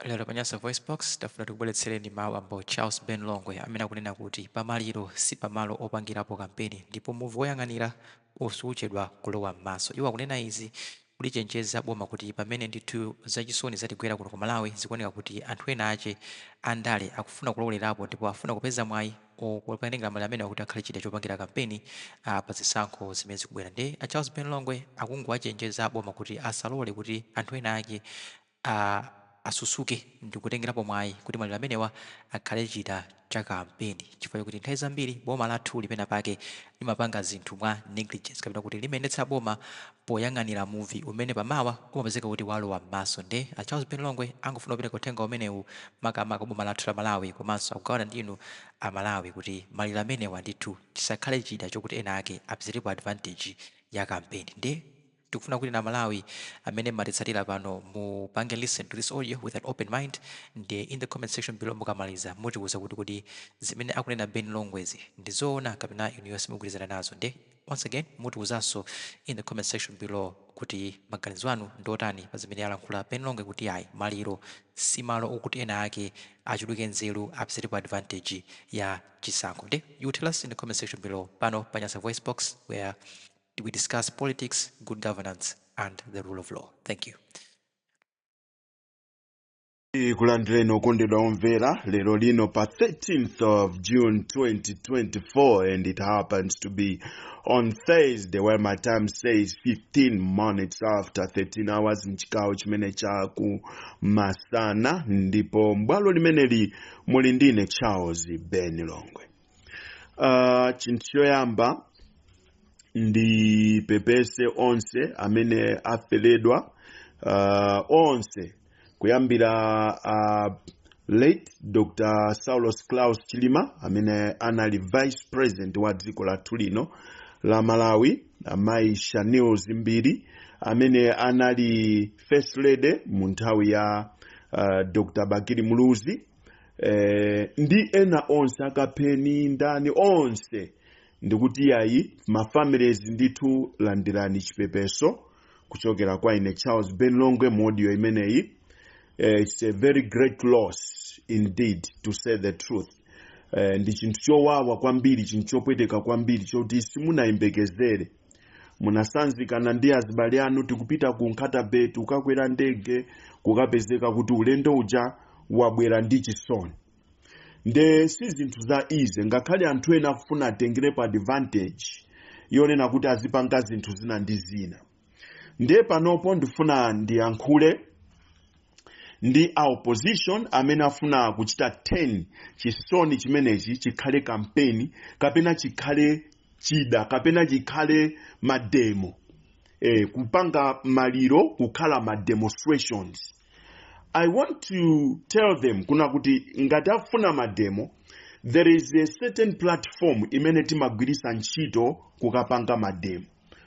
Lero pa Nyasa VoiceBox tafuna tikubweretsereni mawu a bambo Charles Ben Longwe amene akunena kuti pamaliro si pamalo opangirapo kampeni ndipo muvi woyang'anira suchedwa kulowa m'maso. Iwo akunena izi kulichenjeza boma kuti pamene ndithu zachisoni zatigwera kuno ku Malawi, zikuoneka kuti anthu ena ache andale akufuna kulowelerapo ndipo afuna kupeza mwayi okutenga maliro amenewa kuti akhale chida chopangira kampeni pa zisankho zimene zikubwera. Ndi a Charles Ben Longwe akungowachenjeza boma kuti asalole kuti anthu ena ake asusuke ndikutengerapo mwayi kuti maliro amenewa akhale chida cha kampeni, chifukwa chokuti nthawi zambiri boma lathu lipena pake limapanga zinthu mwa negligence kapena kuti limayendetsa boma poyang'anira muvi umene pamawa umapezeka kuti walowa m'maso. Nde a Charles Ben Longwe angofuna kupereka uthenga umenewu makamaka boma lathu la Malawi, komanso akugawana ndinu Amalawi kuti maliro amenewa ndithu chisakhale chida chokuti ena ake apezerepo advantage ya kampeni. Nde tikufuna kuti na Malawi amene mmatitsatira pano mupange listen to this audio with an open mind. Ndiye in the comment section below mukamaliza mutiuza kuti zimene akunena Ben Longwezi ndizoona kapena inuyo simugwirizana nazo. Nde once again mutiuzanso in the comment section below kuti maganizo anu ndiotani pa zimene alankhula Ben Longwe kuti ayi, maliro si malo okuti ena ake achuluke nzeru apezerepo advantage ya chisankho. Nde you tell us in the comment section below pano pa Nyasa Voice Box, where we discuss politics, good governance and the rule of law. Thank you. Kulandireni okondedwa omvera lero lino pa 13th of June 2024, and it happens to be on Thursday, where my time says 15 minutes after 13 hours mchigawo chimene chaku masana, ndipo mbwalo limeneli muli ndine Charles Ben Longwe. Chinthu choyamba, ndipepese onse amene aferedwa, onse kuyambira late Dr Saulos Klaus Chilima amene anali vice president wa dziko lathu lino la Malawi, amayi Shanil Dzimbiri amene anali first lady mu nthawi ya Dr Bakili Muluzi, ndi ena onse, akapheni ndani onse, ndikuti yayi, mafamilies ndithu landirani chipepeso kuchokera kwa ine Charles Ben Longwe mu audio imeneyi. It's a very great loss indeed, to say the truth. Ndi chinthu chowawa kwambiri, chinthu chopweteka kwambiri choti simunayembekezere. Munasanzikana ndi azibale anu, tikupita ku Nkhata Bay, kukakwera ndege, kukapezeka kuti ulendo uja wabwera ndi chisoni. Nde si zinthu za easy, ngakhale anthu ena akufuna atengerepo advantage yonena kuti azipanga zinthu zina ndi zina. Ndiye panopo ndifuna ndiyankhule ndi a opposition amene afuna kuchita 10 chisoni chimenechi chikhale kampeni kapena chikhale chida kapena chikhale mademo, kupanga maliro kukhala ma demonstrations. I want to tell them kuna kuti ngati afuna mademo, there is a certain platform imene timagwirisa ntchito kukapanga mademo.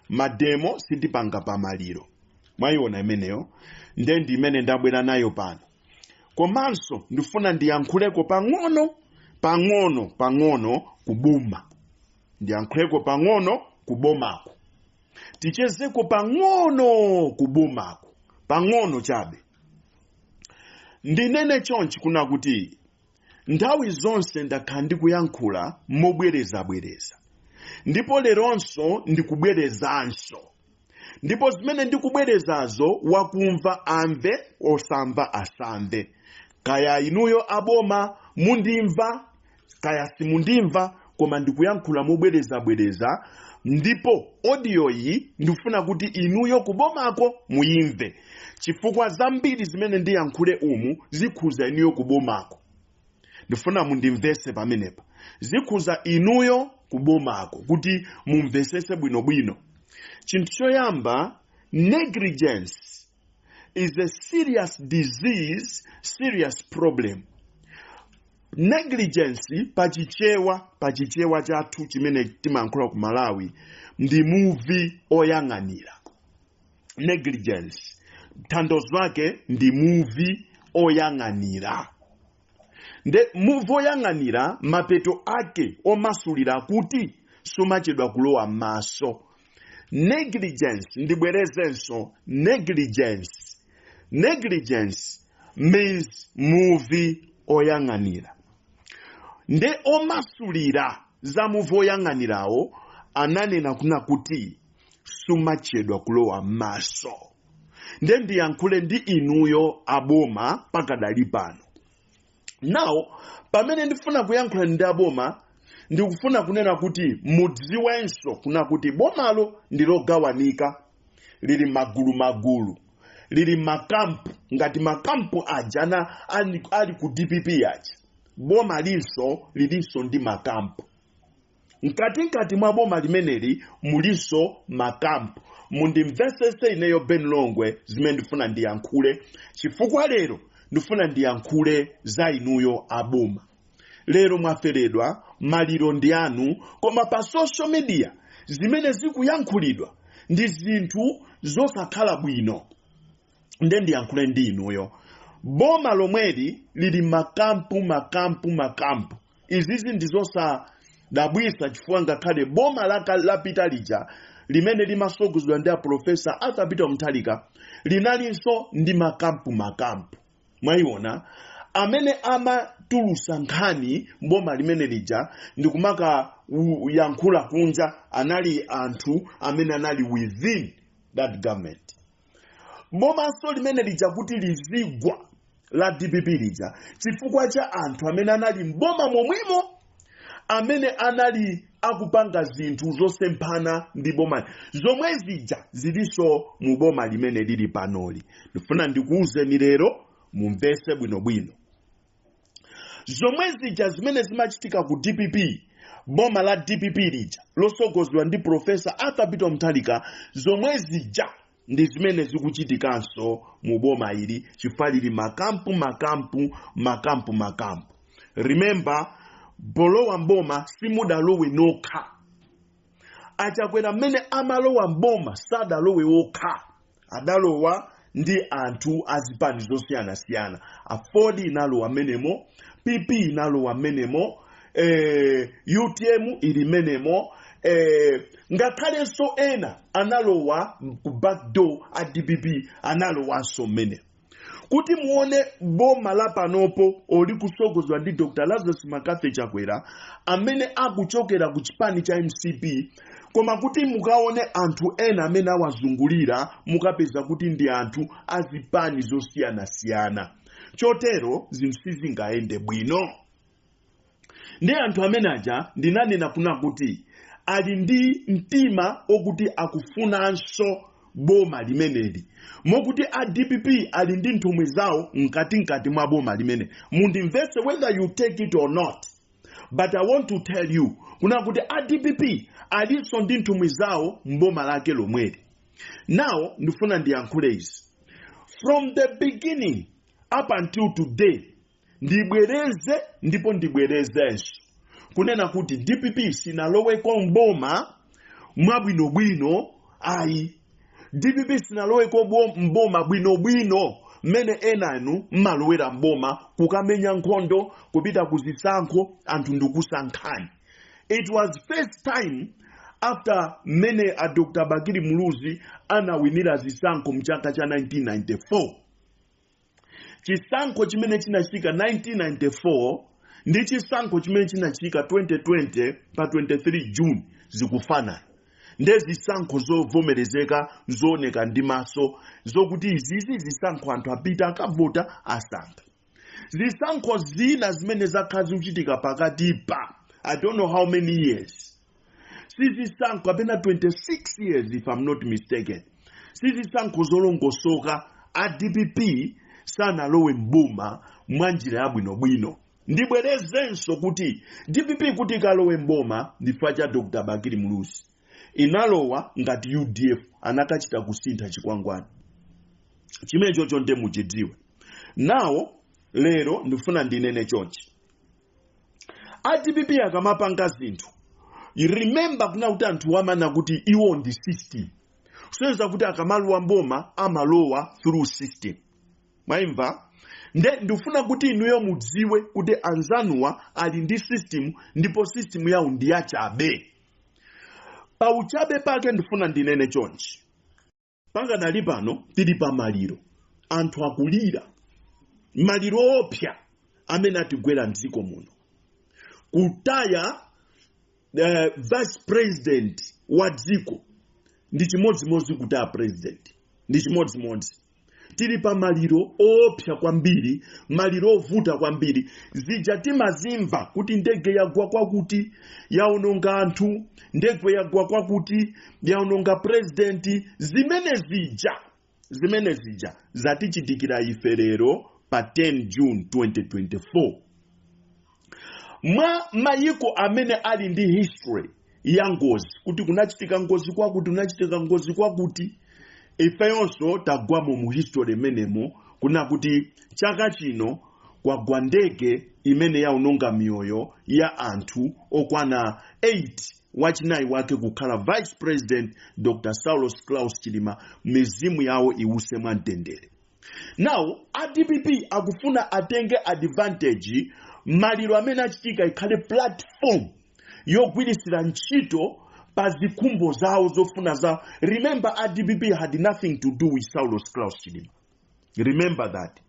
Mademo sitipanga pamaliro, mwayiona imeneyo? Nde ndi imene ndabwera nayo pano. Komanso ndifuna ndiyankhuleko pang'ono pang'ono pang'ono kuboma, ndiyankhuleko pang'ono kubomako, tichezeko pang'ono kubomako, pang'ono chabe. Ndinene chonchi kuna kuti nthawi zonse ndakhala ndikuyankhula mobwerezabwereza, ndipo leronso ndikubwerezanso, ndipo zimene ndikubwerezazo wakumva amve, osamva asamve. Kaya inuyo aboma mundimva, kaya simundimva, koma ndikuyankhula mobwerezabwereza, ndipo audio iyi ndikufuna kuti inuyo kubomako muyimve, chifukwa zambiri zimene ndiyankhule umu zikhuza inuyo kubomako. Ndifuna mundimvese pamenepa, zikhuza inuyo kubomako kuti mumvesese bwinobwino. Chinthu choyamba, negligence is a serious disease, serious problem. Negligence pachichewa chathu chimene timayankhula ku Malawi ndi muvi oyang'anira. Negligence tanthauzo lake ndi muvi oyang'anira. Nde muvi oyang'anira, mapeto ake omasulira kuti sumachedwa kulowa m'maso. Negligence, ndibwerezenso, negligence, negligence. Means muvi oyang'anira. Nde omasulira za muvi oyang'anirawo ananena kuna kuti sumachedwa kulowa m'maso. Nde ndiyankhule ndi inuyo aboma pakadali pano. Now, pamene ndifuna kuyankhula ndi aboma, ndikufuna kunena kuti mudziwenso kuna kuti bomalo ndilogawanika, lili magulu magulu, lili makampu, ngati makampu aja na ali ku DPP aja. Boma linso lilinso ndi makampu. Mkatikati mwa boma limeneli mulinso makampu. Mundimvesese ineyo Ben Longwe zimene ndifuna ndiyankhule, chifukwa lero ndifuna ndiyankhule za inuyo aboma. Lero mwaferedwa, maliro ndi anu, koma pa social media zimene zikuyankhulidwa ndi zinthu zosakhala bwino. Nde ndiyankhule ndi inuyo. Boma lomweli lili makampu, makampu, makampu. Izizi ndi zosadabwisa, chifukwa ngakhale boma lapita lija limene limasogozedwa ndi aprofesa Arthur Peter Mutharika linalinso ndi makampu makampu. Mwayiona amene amatulusa nkhani boma limene lija ndikumaka yankhula kunja anali anthu amene anali within that government. Bomanso limene lija kuti lizigwa la DPP lija chifukwa cha anthu amene anali mboma momwemo, amene anali akupanga zinthu zosemphana ndi boma. Zomwe zija zilinso mu boma limene lili panoli. Ndifuna ndikuwuzeni lero, mumvese bwinobwino. Zomwe zija zimene zimachitika ku DPP, boma la DPP lija losogozedwa ndi Profesa Arthur Peter Mutharika, zomwe zija ndi zimene zikuchitikanso mu boma ili, chifukwa lili makampu makampu makampu makampu. Remember, polowa mboma simudalowe nokha. Achakwera mmene amalowa mboma sadalowe wokha, adalowa ndi anthu azipani zosiyanasiyana. AFORD inalowa mmenemo, PP inalowa mmenemo, UTM ili mmenemo, ngakhalenso ena analowa ku backdoor a DPP analowanso mmenemo. Kuti muone boma la panopo oli kusogozedwa ndi Dr Lazarus McCarthy Chakwera amene akuchokera ku chipani cha MCP, koma kuti mukaone anthu ena amene awazungulira, mukapeza kuti ndi anthu azipani zosiyanasiyana. Chotero zinthu sizingayende bwino. Ndi anthu amene aja ndinanena kuna kuti ali ndi mtima okuti akufunanso boma limeneli, mokuti a DPP ali ndi nthumwi zawo mkatikati mwa boma limene. Mundimvese, whether you take it or not, but I want to tell you kuna kuti a DPP alinso ndi nthumwi zawo mboma lake lomweli. Now ndifuna ndiyankhule izi from the beginning up until today. Ndibwereze ndipo ndibwerezenso kunena kuti DPP sinaloweko mboma mwabwinobwino ayi. DPP sinaloweko mboma bwinobwino mmene ena anu mmalowera mboma, kukamenya nkhondo, kupita ku zisankho, anthu ndikusankhani. It was first time after mmene a Dr Bakili Muluzi anawinira zisankho mchaka cha 1994. Chisankho chimene chinachitika 1994 ndi chisankho chimene chinachitika 2020 pa 23 June zikufanana. Nde zisankho zovomerezeka, zooneka ndi maso, zokuti izizi zisankho anthu apita akavota, asankha. Zisankho zina zimene zakhala zikuchitika pakatipa, I don't know how many years, sizisankho kapena 26 years if I'm not mistaken, sizisankho zolongosoka. A DPP sanalowe mboma mwa njira yabwinobwino. Ndibwerezenso kuti DPP kuti ikalowe mboma ndifa cha Dr Bakili Muluzi. Inalowa ngati UDF, anakachita kusintha chikwangwani chimene chocho, nde muchidziwe. Nawo lero ndifuna ndinene chonchi: a DPP akamapanga zinthu, remember kuna kuti anthu amana kuti iwo ndi system, kusonyeza kuti akamalowa mboma amalowa through system. Mwayimva? Nde ndifuna kuti inuyo mudziwe kuti anzanuwa ali ndi system, ndipo system yawo ndi yachabe. Pauchabe pake ndifuna ndinene chonchi: pangadali pano tili pamaliro, anthu akulira. Maliro opsa amene atigwera mdziko muno, kutaya vice president wa dziko ndi chimodzimodzi kutaya president, ndi chimodzimodzi. Tili pa maliro opsa kwambiri, maliro ovuta kwambiri. Zija timazimva kuti ndege yagwa kwakuti, yaononga anthu, ndege yagwa kwakuti, yaononga president, zimene zija zatichitikira ife lero pa 10 June 2024. Mwa mayiko amene ali ndi history ya ngozi, kuti kunachitika ngozi kwakuti, kunachitika ngozi kwakuti, ifeyonso tagwamo mu history imenemo, kuna kuti chaka chino kwagwa ndege imene yaononga miyoyo ya anthu okwana 8, wachinayi wake kukhala Vice President Dr Saulos Klaus Chilima. Mizimu yawo iwuse mwamtendere. Now a DPP akufuna atenge advantage maliro amene achitika, ikhale platform yogwirisira ntchito pa zikhumbo zawo, zofuna zawo. Remember, a DPP had nothing to do with Saulos Klaus Chilima. Remember that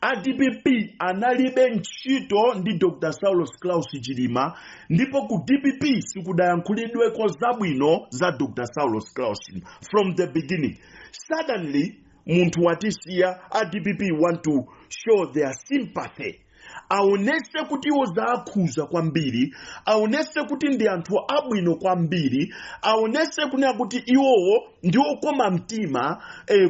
a DPP analibe ntchito ndi Dr Saulos Klaus Chilima, ndipo ku DPP sikudayankhulidweko zabwino za Dr Saulos Klaus Chilima from the beginning. Suddenly munthu watisiya, a DPP want to show their sympathy, aonese kuti iwo zaakhuza kwambiri, aonese kuti ndi anthu abwino kwambiri, aonese kunena kuti iwowo ndi okoma mtima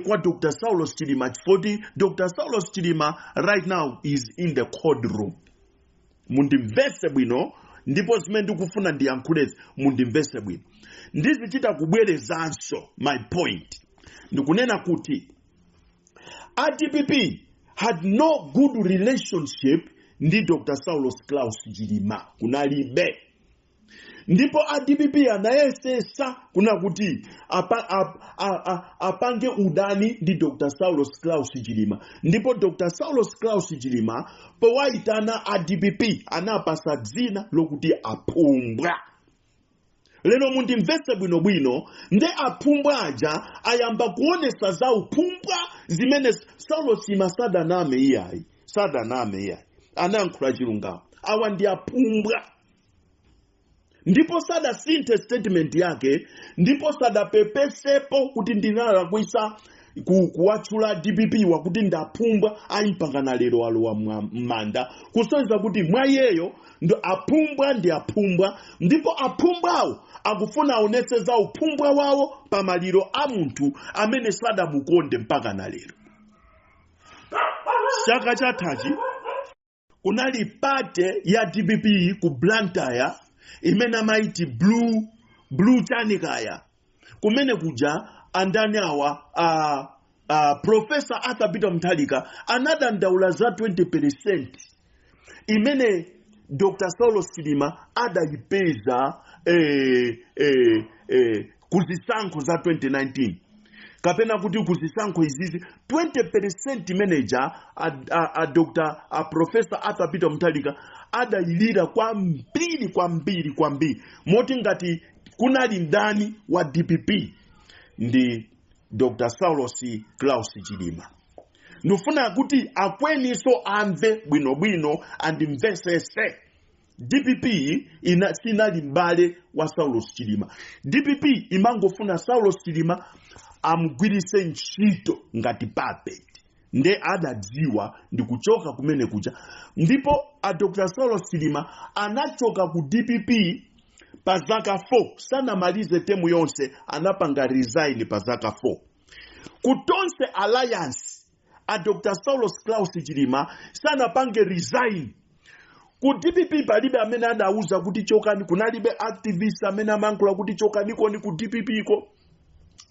kwa Dr Saulos Chilima, chifukwa Dr Saulos Chilima right now is in the cold room. Mundimvese bwino, ndipo zimene ndikufuna ndiyankhulezi mundimvese bwino. Ndizichita kubwerezanso my point. Ndikunena kuti a DPP had no good relationship ndi Dr Saulos Klaus Chilima, kunalibe. Ndipo a DPP anayesesa kuna kuti apange udani ndi Dr Saulos Klaus Chilima. Ndipo Dr Saulos Klaus Chilima powayitana a DPP anapasa dzina lokuti aphumbwa. Lero mundimvetse bwinobwino, nde aphumbwa aja ayamba kuonesa za uphumbwa zimene Saulos Chilima sadaname iyayi, sadaname iyayi, anayankhula chilungamo. Awa ndi aphumbwa, ndipo sadasinthe statement yake, ndipo sadapepesepo kuti ndinalakwisa kuwatchula DPP wakuti ndaphumbwa ayi. Mpakana lero alowa m'manda, kusonyeza kuti mwa iyeyo ndo aphumbwa ndi aphumbwa. Ndipo aphumbwawo akufuna aonetse za uphumbwa wawo pa maliro a munthu amene sadamukonde mpaka na lero. Chaka chathachi kunali party ya DPP ku Blantyre imene amaiti blue chanikaya. Kumene kuja andani awa, Professor Arthur Peter Mutharika anadandaula za 20% imene Dr Saulos Chilima adayipeza kuzisankho za 2019, kapena kuti kuzisankho izizi 20% manager a Dr a Professor Arthur Peter Mutharika adayilira kwambiri kwambiri kwambiri, moti ngati kunali ndani wa DPP ndi Dr Saulos Klaus Chilima. Ndifuna kuti akweniso amve bwinobwino, andimvesese. DPP sinali mbale wa Saulos Chilima. DPP imangofuna Saulos Chilima amugwirise ntchito ngati puppet, nde adadziwa ndi kuchoka kumene kuja. Ndipo a Dr Saulos Chilima anachoka ku DPP pa zaka 4, sanamalize term yonse, anapanga resign pa zaka 4. Ku Tonse Alliance a Dr Saulos Klaus Chilima sanapange resign. Ku DPP palibe amene adauza kuti chokani, kunalibe activist amene amankhula kuti chokanikoni ku DPP ko,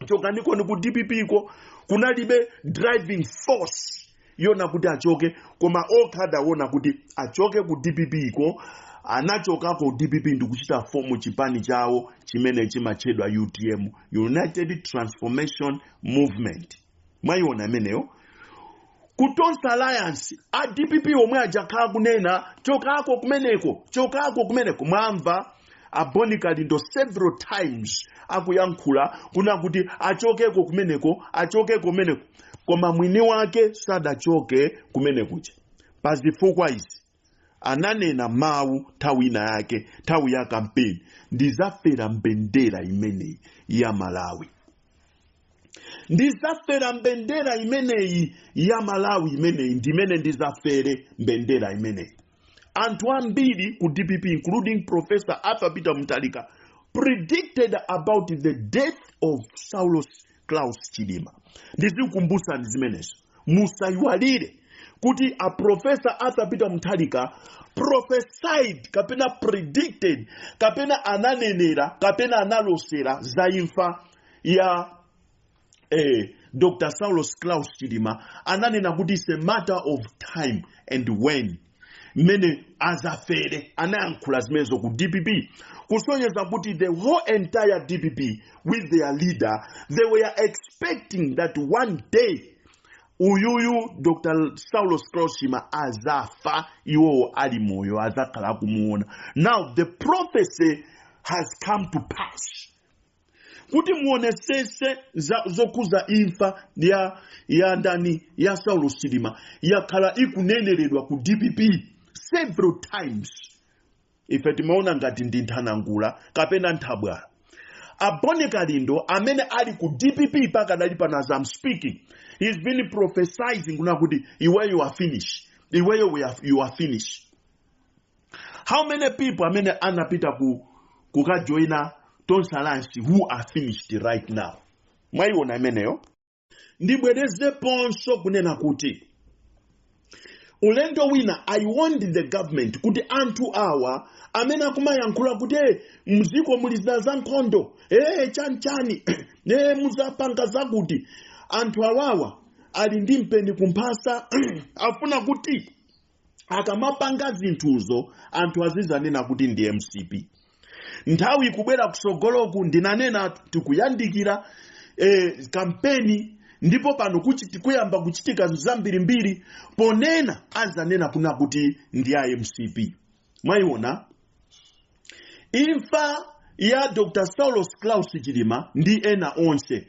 chokanikoni ku DPP ko. Kunalibe driving force yona kuti achoke, koma okha adaona kuti achoke ku DPP ko. Anachokako ku DPP ndikuchita form chipani chawo chimene chimatchedwa UTM, United Transformation Movement. Mwayiona imeneyo? Ku Tonse Alliance a DPP omwe ajakhala kunena chokako kumeneko, chokako kumeneko. Mwamva a Bon Kalindo several times akuyankhula kuna kuti achokeko kumeneko, achokeko kumeneko. Koma mwini wake sadachoke kumene kuja pa zifukwa izi. Ananena mawu nthawi ina yake, nthawi ya kampeni: "Ndizafera mbendera imeneyi ya Malawi, ndizafera mbendera imeneyi ya Malawi, imeneyi ndimene ndizafere mbendera imeneyi." Anthu ambiri ku DPP, including Professor Arthur Peter Mutharika, predicted about the death of Saulos Klaus Chilima. Ndizikumbusani zimenezo, musayiwalire kuti a Professor Arthur Peter Mutharika prophesied kapena predicted kapena ananenera kapena analosera za imfa ya Dr Saulos Klaus Chilima. Ananena kuti it's a matter of time and when mmene azafere. Anayankhula zimenezo ku DPP, kusonyeza kuti the whole entire DPP with their leader, they were expecting that one day uyuyu Dr Saulos Klaus Chilima azafa iwowo ali moyo, azakhala akumuona. Now the prophecy has come to pass. Kuti muonesese zokhuza imfa ya ndani, ya Saulos Chilima, yakhala ikuneneredwa ku DPP several times. Ife timaona ngati ndi nthanangula kapena nthabwala. A Bon Kalindo amene ali ku DPP pakadali pano, as I'm speaking, he's been prophesizing kuna kuti iweyo you are finish, iweyo you are finish. How many people amene anapita ku kukajoina Tonse Alliance who are finished right now? Mwayiona imeneyo? Ndibwerezeponso kunena kuti ulendo wina I want the government kuti anthu awa amene akumayankhula kuti mziko muli zida za nkhondo, chanichani, muzapanga zakuti, anthu awawa ali ndi mpeni kumphasa, afuna kuti akamapanga zinthuzo anthu azizanena kuti ndi MCP. Nthawi ikubwera kusogoloku, ndinanena, tikuyandikira kampeni, ndipo pano kuyamba kuchitika zambirimbiri. Ponena azanena kuna kuti ndi a MCP. Mwayiona imfa ya Dr Saulos Klaus Chilima ndi ena onse,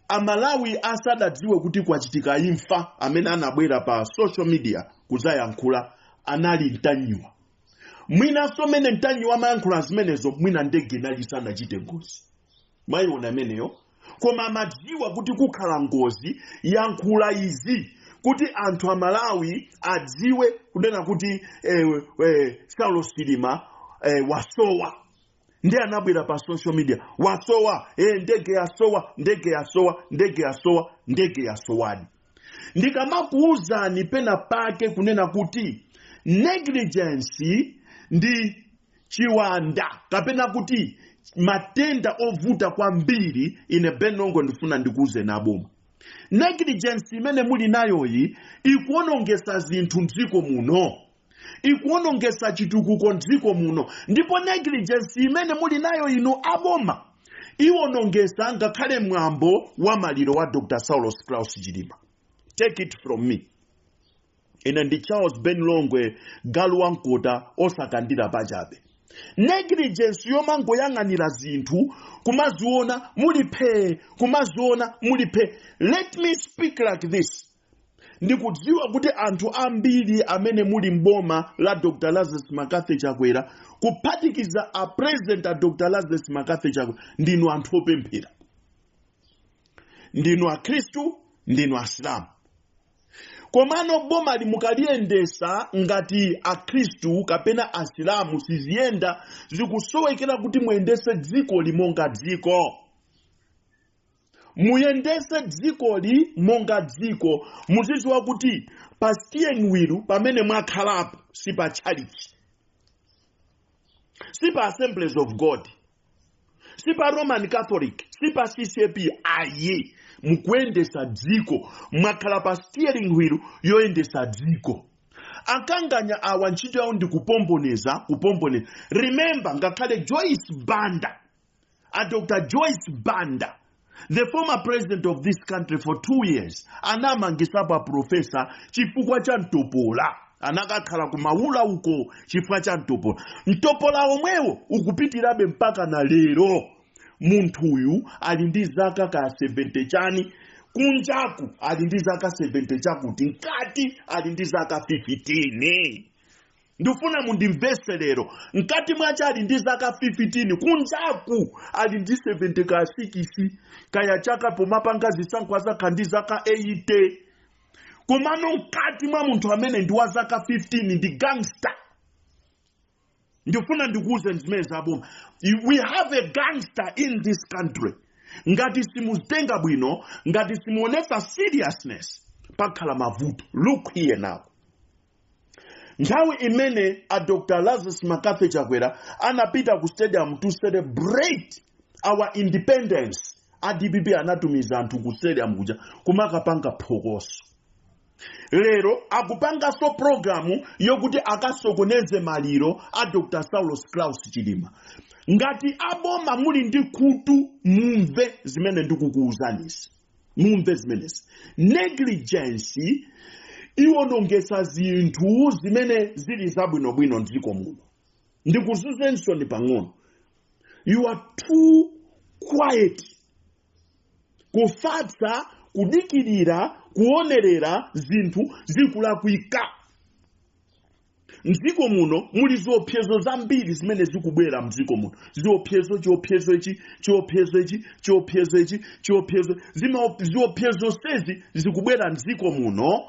Amalawi asadadziwe kuti kwachitika imfa, amene anabwera pa social media kuzayankhula anali Mtanyiwa. Mwinanso mene Mtanyiwa amayankhula zimenezo, mwina ndege inali isanachite ngozi. Mwayiona imeneyo? Koma amadziwa kuti kukhala ngozi, yankhula izi kuti anthu Amalawi adziwe kunena kuti Saulos Chilima wasowa. Ndi anabwera pa social media, wasowa, ndege yasowa, ndege yasowa, ndege yasowa, ndege yasowadi. Ndikamakuwuzani pena pake kunena kuti negligence ndi chiwanda kapena kuti matenda ovuta kwambiri, ine Ben Longwe ndifuna ndikuuze naboma, negligence imene muli nayoyi ikuonongesa zinthu mdziko muno, ikuonongesa chitukuko mdziko muno. Ndipo negligence imene muli nayo inu aboma iwonongesa ngakhale mwambo wa maliro wa Dr Saulos Klaus Chilima. Take it from me, ine ndi Charles Ben Longwe, galu wankota osakandira pachabe. Negligence yomangoyang'anira zinthu kumaziona muli phee, kumaziona muli phee. Let me speak like this: ndikudziwa kuti anthu ambiri amene muli mboma la Dr Lazarus McCarthy Chakwera, kuphatikiza a President a Dr Lazarus McCarthy Chakwera, ndinu anthu opemphera, ndinu Akhristu, ndinu Asilamu. Komano boma limukaliyendesa ngati Akhristu kapena Asilamu siziyenda. Zikusowekera kuti muyendese dziko monga dziko, muyendese dzikoli monga dziko. Muzidziwa kuti pa steering wheel pamene mwakhalapo si pa church, si pa Assemblies of God, si pa Roman Catholic, si pa CCAP, ayi. Mukuyendesa dziko, mwakhala pa steering wheel yoyendesa dziko. Akanganya awa ntchito yawo ndi kupomboneza, kupomboneza. Remember, ngakhale Joyce Banda, a Dr Joyce Banda, the former president of this country for 2 years, anamangisapo a professor chifukwa cha mtopola. Anakakhala kumaula uko chifukwa cha mtopola. Mtopola omwewo ukupitirabe mpaka na lero. Munthuyu ali ndi zaka ka 70 chani. Kunjaku ali ndi zaka 70 chakuti, mkati ali ndi zaka 15. Ndifuna mundimvese lero. Mkati mwache ali ndi zaka 15, kunjaku ali ndi 70 ka 6 kaya chaka. Pomapanga zisankho azakha ndi zaka 80, komano mkati mwa munthu amene ndi wa zaka 15, ndi gangster. Ndifuna ndikuuze zimene zaboma. We have a gangster in this country. Ngati simuzitenga bwino, ngati simuonesa seriousness, pakhala mavuto. Look here now. Nthawi imene a Dr Lazarus McCarthy Chakwera anapita ku stadium to celebrate our independence, a DPP anatumiza anthu ku stadium kuja kumakapanga phokoso. Lero akupanganso programu yokuti akasokoneze maliro a Dr Saulos Klaus Chilima. Ngati aboma muli ndi khutu, mumve zimene ndikukuwuzanisi, mumve zimenezi. Negligence iwonongesa zinthu zimene zili zabwinobwino mdziko muno. Ndikuzuzensoni pang'ono. You are too quiet, kufatsa, kudikirira, kuonerera zinthu zikulakwika. Mdziko muno muli ziopsezo zambiri zimene zikubwera mdziko muno. Ziopsezo, chiopsezo ichi, chiopsezo ichi, chiopsezo ichi, chiopsezo ziopsezo sezi zikubwera mdziko muno.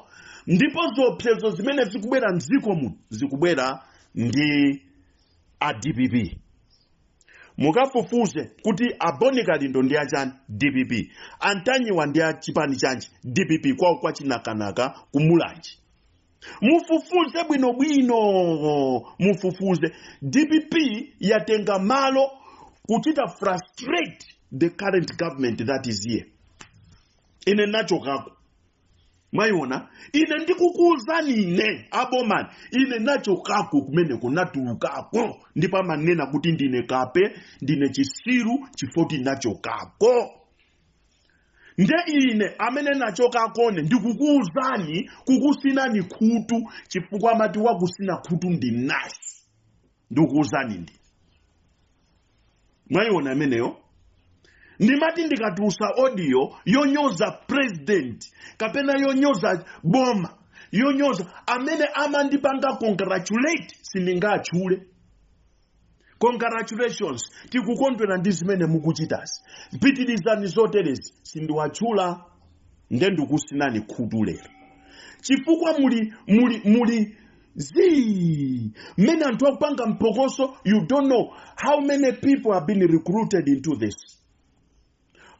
Ndipo ziopsezo zimene zikubwera mdziko muno zikubwera ndi a DPP. Mukafufuze kuti aboni Kalindo ndi achani? DPP. Antanyiwa ndi achipani chanji? DPP. Kwawo kwachinakanaka kumulanji. Mufufuze bwinobwino, mufufuze. DPP yatenga malo kuchita frustrate the current government that is here. Ine nachokako, mwayiona? Ine ndikukuwuzani, ine abomani, ine nachokako kumeneko, natulukako, ndipo amanena kuti ndine kape, ndine chisiru, chifoti nachokako. Nde ine amene nachokakone ndikukuwuzani, kukusinani khutu, chifukwa amati wakusina khutu ndi nasi. Ndikukuwuzani, ndi mwayiona imeneyo? Ndimati ndikatulutsa audio yonyoza president kapena yonyoza boma, yonyoza amene amandipanga congratulate, sindingatchule. "Congratulations, tikukondwera ndi zimene mukuchitazi, pitirizani zoterezi," sindiwatchula. Nde ndikusinani khutu lero chifukwa muli zii mmene anthu akupanga mphokoso. You don't know how many people have been recruited into this.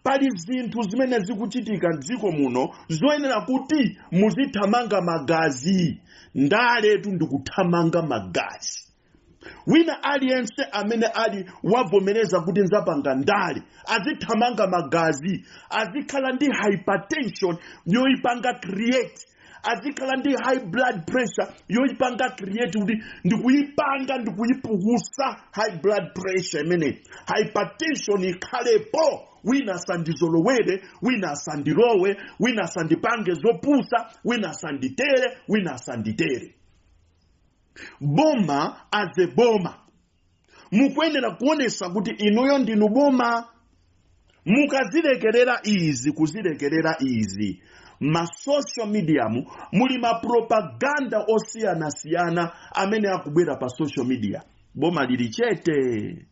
Pali zinthu zimene zikuchitika mdziko muno zoyenera kuti muzithamanga magazi. Ndaletu ndikuthamanga magazi. Wina aliyense amene ali wavomereza kuti nzapanga ndale azithamanga magazi, azikhala ndi hypertension yoyipanga create, azikhala ndi high blood pressure yoyipanga create, kuti ndikuyipanga, ndikuyipukusa high blood pressure imene hypertension ikhalepo. Wina asandizolowere, wina asandilowe, wina asandipange zopusa, wina asanditere, wina asanditere. Boma aze boma, mukuyenera kuonesa kuti inuyo ndinu boma. Mukazilekerera izi, kuzilekerera izi, ma social media mu muli ma propaganda osiyanasiyana amene akubwera pa social media. Boma lili chete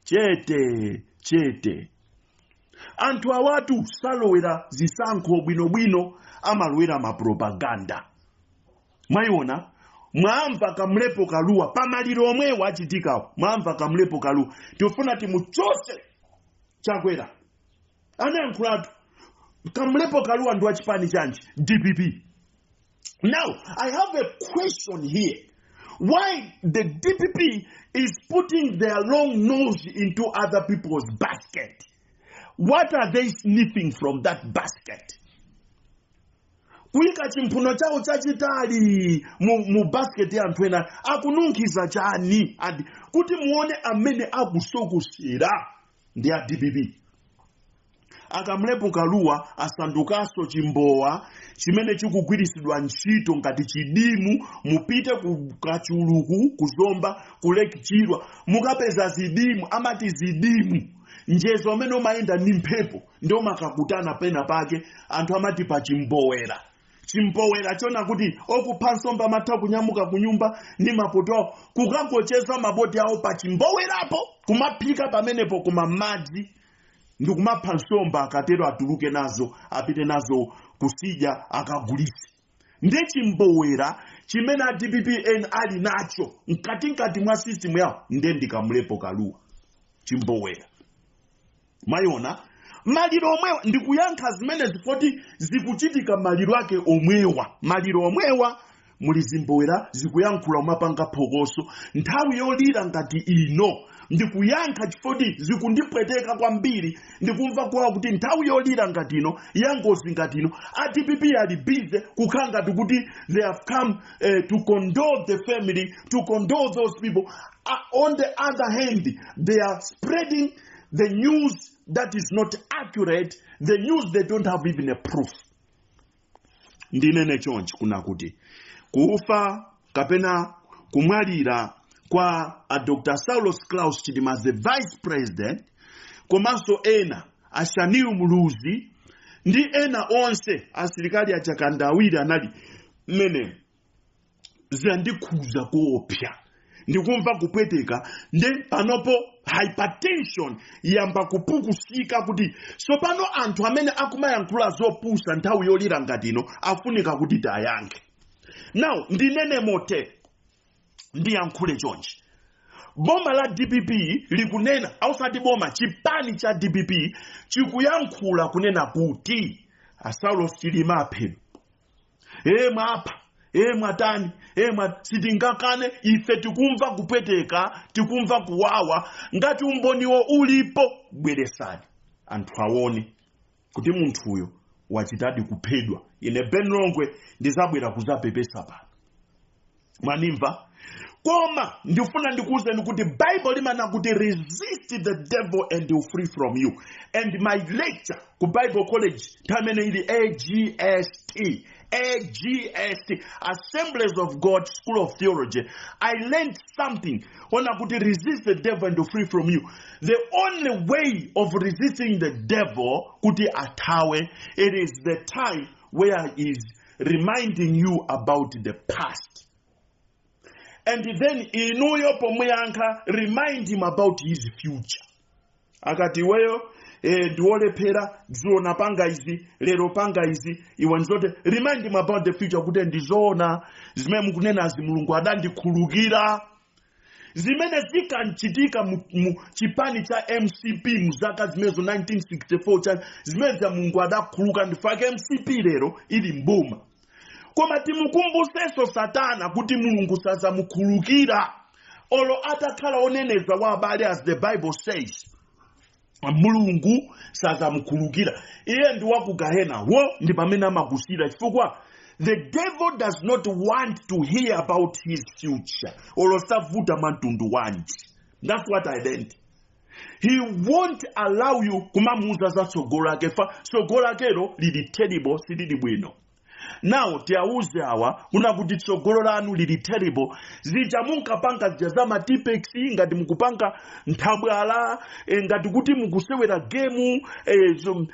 chete chete. Anthu awatu salowera zisankho bwinobwino, amalowera mapropaganda. Mwayiona? Mwamva Kamlepo Kaluwa pamaliro omwewo achitikawo? Mwamva Kamlepo Kaluwa, "Tifuna timuchose Chakwera," anayankhulatu. Kamlepo Kaluwa ndi wachipani chanji? DPP. Now I have a question here: why the DPP is putting their long nose into other people's basket? What are they sniffing from that basket? Kuyika chimphuno chawo chachitali mu basket ya anthu ena, akununkhiza chani? Adi kuti muone, amene akusokusera ndi a DPP. Akamlepo Kaluwa asandukanso chimbowa chimene chikugwiritsidwa ntchito ngati chidimu. Mupite ku Kachuluku, kuzomba ku Lake Chilwa, mukapeza zidimu, amati zidimu. Njeza umene umayenda ndi mphepo ndi umakakutana pena pake, anthu amati pa chimbowera. Chimbowera chona kuti okupha nsomba amatha kunyamuka kunyumba ndi mapoto awo kukangocheza maboti awo pa chimbowerapo, kumaphika pamenepo kuma madzi ndikumapha nsomba. Akatero atuluke nazo, apite nazo kusidya, akagulise. Ndi chimbowera chimene a DPPN ali nacho mkatikati mwa system yawo. Nde ndikamulepo Kaluwa chimbowera. Mayiona maliro omwewa, ndikuyankha zimene zifoti zikuchitika. Maliro ake omwewa, maliro omwewa muli zimbowera zikuyankhula, umapanga phokoso nthawi yolira ngati ino. Ndikuyankha chifoti zikundipweteka kwambiri. Ndikumva kwawo kuti nthawi yolira ngati ino, ya ngozi ngati ino, a DPP ali busy kukhala ngati kuti they have come to condole the family, to condole those people. On the other hand, they are spreading the news that is not accurate, the news they don't have even a proof. Ndinene chonchi kuna kuti kufa kapena kumwalira kwa a Dr Saulos Klaus Chilima, the vice president, komanso ena a Shanil Muluzi ndi ena onse asilikali achakanda awiri anali mmene, zandikhuza kuopsa. Ndikumva kupweteka. Nde panopo hypertension yamba kupukusika, kuti sopano anthu amene akumayankhula zopusa nthawi yolira ngati ino afunika kuti tayankhe. Now ndinene mote, ndiyankhule chonchi: boma la DPP likunena, ausati boma, chipani cha DPP chikuyankhula kunena kuti a Saulos Chilima aphedwa. E mwapha, e mwatani, e mwa sitingakane. Ife tikumva kupweteka, tikumva kuwawa. Ngati umboniwo ulipo, bweresani anthu aone kuti munthuyo wachitadi kuphedwa. Ine Ben Longwe ndizabwera kuzapepesa pano, mwanimva? Koma ndifuna ndikuwuzeni kuti Bible limanena kuti resist the devil and he will flee from you. And my lecture ku Bible college nthawi imene ili AGST, AGST, Assemblies of God School of Theology, I learned something ona kuti resist the devil and he will flee from you. The only way of resisting the devil kuti athawe, it is the time where he is reminding you about the past, and then inuyo pomuyankha, remind him about his future. Akati iweyo ndiwolephera, dzulo napanga izi, lero panga izi, iwe ndizote, remind him about the future kuti ndizoona zimene mukunenazi, Mulungu adandikhulukira. Zimene zikanchitika mu chipani cha MCP mu zaka zimenezo 1964 cha zimene za Mulungu adakhuluka, ndifake MCP lero ili mboma. Koma timukumbusenso Satana kuti Mulungu sazamukhulukira olo atakhala oneneza wa abale. As the Bible says, Mulungu sazamukhulukira. Iye ndi waku gahena wo, ndi pamene amakusira, chifukwa the devil does not want to hear about his future, olo savuta mwa mtundu wanji. That's what I learned. He won't allow you kumamuuza za tsogolo lake, fa tsogolo lakelo lili terrible, silili bwino. Now tiawuze awa kuna kuti tsogolo lanu lili terrible. Zija munkapanga zija za ma Tipp-Ex, ngati mukupanga nthabwala, ngati kuti mukusewera game,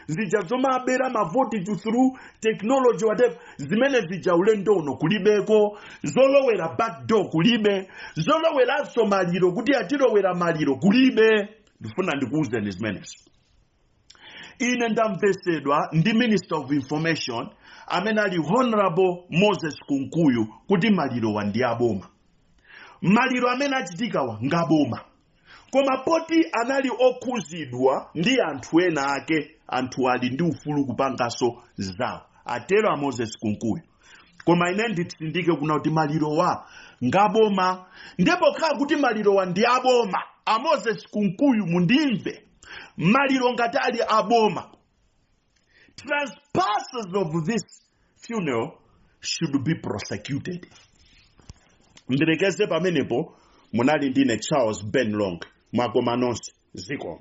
zija zomabera mavoti through technology, whatever, zimene zija ulendo uno kulibeko. Zolowera back door kulibe, zoloweranso maliro kuti atilowera maliro kulibe. Ndifuna ndikuwuzeni zimenezo. Ine ndamvesedwa ndi Minister of Information amene ali Honorable Moses Kunkuyu kuti malirowa ndi aboma. Maliro amene achitikawa ngaboma, koma poti anali okhuzidwa ndi anthu ena ake, anthu ali ndi ufulu kupanganso zawo, atero a Moses Kunkuyu. Koma ine nditsindike kuna kuti malirowa ngaboma. Ndipo khala kuti malirowa ndi aboma, a Moses Kunkuyu mundimve, maliro ngati ali aboma, trespassers of this funeral should be prosecuted. Ndilekeze pamenepo. Munali ndine Charles Ben Longwe. Mwakoma nonse, zikomo.